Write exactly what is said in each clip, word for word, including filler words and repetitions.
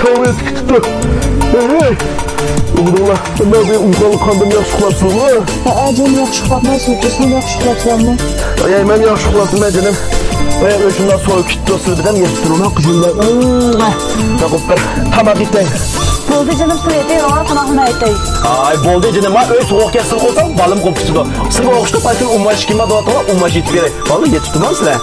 تەۋبە ئېتىپ كېتىپتۇ. ھەي، ھەي. ئۇغۇرۇڭلار، مەن بىر ئۇيقۇغانلىق قاندىم، ياخشى ئۇخلاپسىزمۇ؟ ھەئە، جېنىم، ياخشى ئۇخلاپمەن، سىز ياخشى ئۇخلاپسىلەرمۇ؟ ھەي، مەن ياخشى ئۇخلاپتىمەن، جېنىم. ھەي، ئۆي شۇنداق سوۋۇپ كېتىپتۇ، سىز بىلەن يېتىپ تۇرۇڭلار، قىزىملار. ماقۇل، بىر تاماق ئېتەي. بولدى، جېنىم، سۇ ئېتەي، ماڭا تاماقنى ئېتەي. ئاي، بولدى، جېنىم، ما ئۆي سوغۇق كەتسىلا قويساڭ، بالام قوپۇپ كېتىدۇ. سىزگە ئوخشىتىپ، بەلكىم ئۇماش كىم بار دەۋاتىدىغان، ئۇماش ئېتىپ بېرەي. بالىلار، يېتىپ تۇرمامسىلەر؟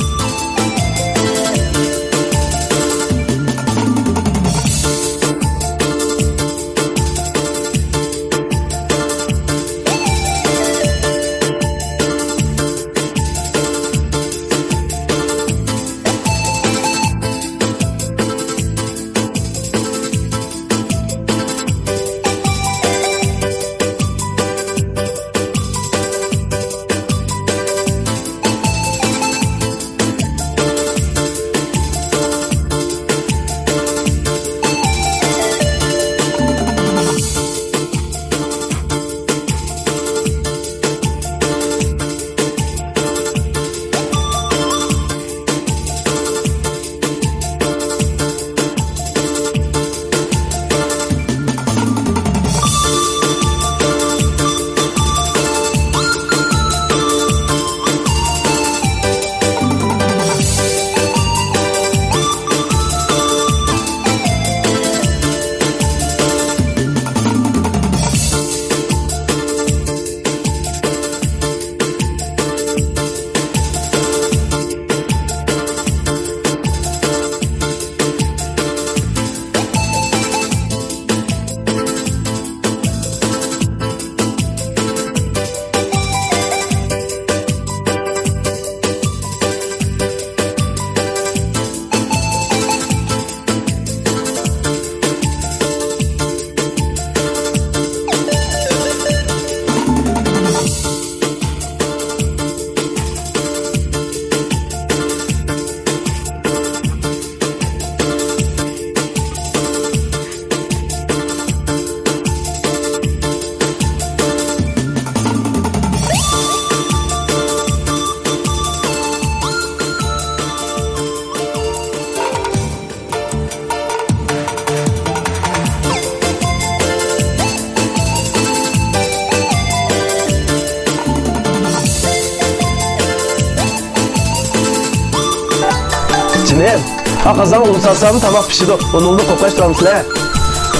جېنىم، ھە، قازانغا ئۇن سالسام، تاماق پىشىدۇ. ئۇنۇڭنى قوپقاچ تۇرامسىلەر؟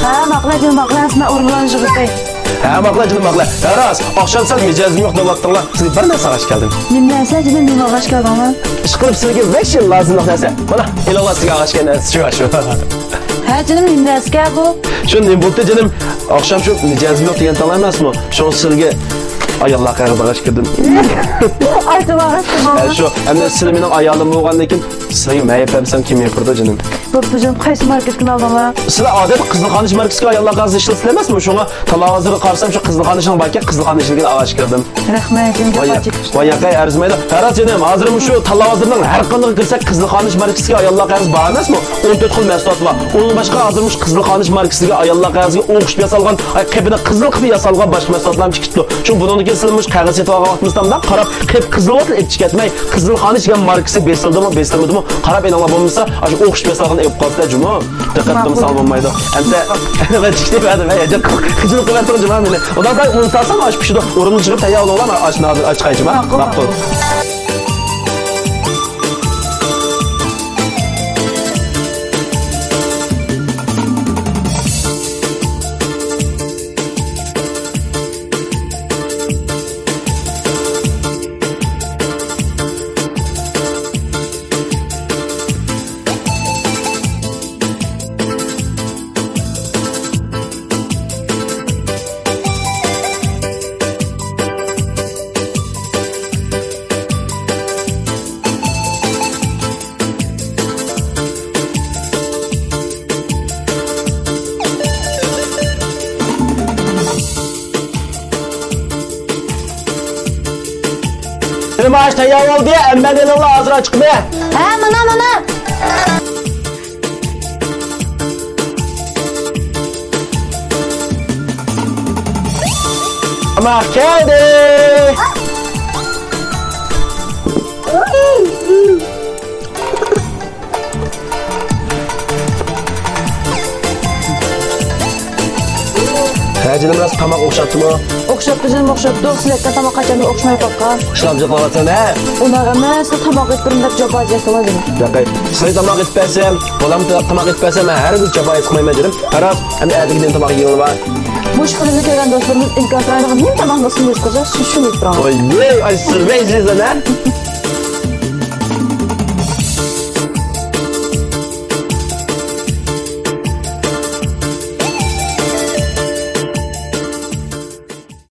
ھە، ماقۇل، جېنىم، ماقۇل، ھە، سىلەر ئورۇنلارنى يىغىۋېتەي. ھە، ماقۇل، جېنىم، ماقۇل. ھە، راست، ئاخشام سەل مىجەزىم يوق دەۋاتتىڭلار. سىزگە بىر نەرسە ئاغاچ كەلدىم. نېمە نەرسە، جېنىم، نېمە ئاغاچ كەلدىڭلار؟ ئىشقىلىپ، سىزگە بەش يىل لازىملىق نەرسە. مانا، ئېلىڭلار سىزگە ئاغاچ كەلگەن نەرسە شۇ، شۇ. ھە، جېنىم، نېمە نەرسىكەن بۇ؟ شۇ نېمە بولدى، جېنىم؟ ئاخشام شۇ مىجەزىم يوق دېگەن تاڭ ئەمەسمۇ؟ شۇڭا سىلىگە ئاياللار قەغىزى ئاغاچ كىردىم. ئايتىۋەرسىڭىز. ھە، شۇ. ئەمدى سىلى مېنىڭ ئايالىم بولغاندىن كېيىن سىلىگە مەيىپ بەرمىسەم كىم يېپىرىدۇ، جېنىم؟ بوپتۇ، جېنىم. قايسى ماركېتتىن ئالدىڭلار؟ سىلەر ئادەتتە قىزىلخان ئىش ماركىسىدىكى ئاياللار قەغىزى ئىشلىتىسىلەر ئەمەسمۇ؟ شۇڭا تالا ھازىر قارىسام، شۇ قىزىلخان ئىشنىڭ باركەن، قىزىلخان ئىشىدىكى ئاغاچ كىردىم. رەھمەت، جېنىم. ۋاي، جاپا چېكىپسىز. ۋاي ياقەي، ئەرزىمەيدۇ. ھە، راست جېنىم، ھازىر مۇشۇ تالا ھازىرنىڭ ھەر قاندىقىغا كىرسەك، قىزىلخان ئىش ماركىسىدىكى ئاياللار قەغىزى بار ئەمەسمۇ؟ ئون تۆت خىل مەھسۇلات بار. ئۇنىڭ باشقا ھازىر مۇشۇ قىزىلخان ئىش ماركىسىدىكى ئاياللار قەغىزىگە ئوخشىشىپ ياسالغان، ئاي، قېپىنى قىزىل قىلىپ ياسالغان باشقا مەھسۇلاتلارمۇ چىقىپتۇ. شۇڭا بۇنىڭدىن كېيىن سىلەر مۇشۇ قەغەز سېتىۋالغان ۋاقتىمىزدا مۇنداق قاراپ، قېپ قىزىل بولسا ئېلىپ چىقىپ كەتمەي، قىزىلخان ئىش دېگەن ماركىسى بېسىلدىمۇ، بېسىلمىدىمۇ قاراپ ئېلىڭلار، بولمىسا ئاشۇ ئوخشىشىپ ياسالغان ئېلىپ قالسىلەر جۇمۇ. دىققەت قىلمىساڭ بولمايدۇ. ئەمسە مەن چىقىپ كېتىۋەردىم. ھەي، ھاجەت قىلىپ خىجىل قىلىۋەتتىڭ جۇما مېنى. ئۇنداق ئۇن سالسام ئاش پىشىدۇ. ئورۇننى چىقىپ تەييار بولۇڭلار، مەن ئاشنى ھازىر ئاچ چىقاي جۇما. ماقۇل، ماقۇل. ماقۇل. مېنىڭ ئاش تەييار بولدى، ھەممەڭ ئېلىڭلار، ھازىر ئاچىقىمەن. ھە، مانا، مانا. تاماق كەلدى. راست تاماق ئوخشاتتىمۇ؟ ئوخشاتتى جېنىم، ئوخشاتتى. سىلەر ئېيتكەن تاماق قاچانمۇ ئوخشىماي قالغان. شۇلام جىق قىلىۋاتىسەن ھە؟ ئۇنداق ئەمەس، سىلەر تاماق ئېلىپ بېرىڭ دەپ جاپا چەكتىڭلار جېنىم. ياقەي، سىلەر تاماق ئېلىپ بەرسەم، بالام تا-، تاماق ئېلىپ بەرسەم، مەن ھەرگىز جاپا ھېس قىلمايمەن جېنىم. قاراپ، ئەمدى ئەتىگىنى تاماق يېگىلى بار. مۇشۇ فىلىمنى كۆرگەن دوستلىرىمىز ئىنكاس رايونىغا نېمە تاماقنى ئۇسۇل ھېس قىلسا، شۇ، شۇنى ئېلىپ بېرىڭلار. ئوي، ئاي، سىرۋەي سىزدىن ھە؟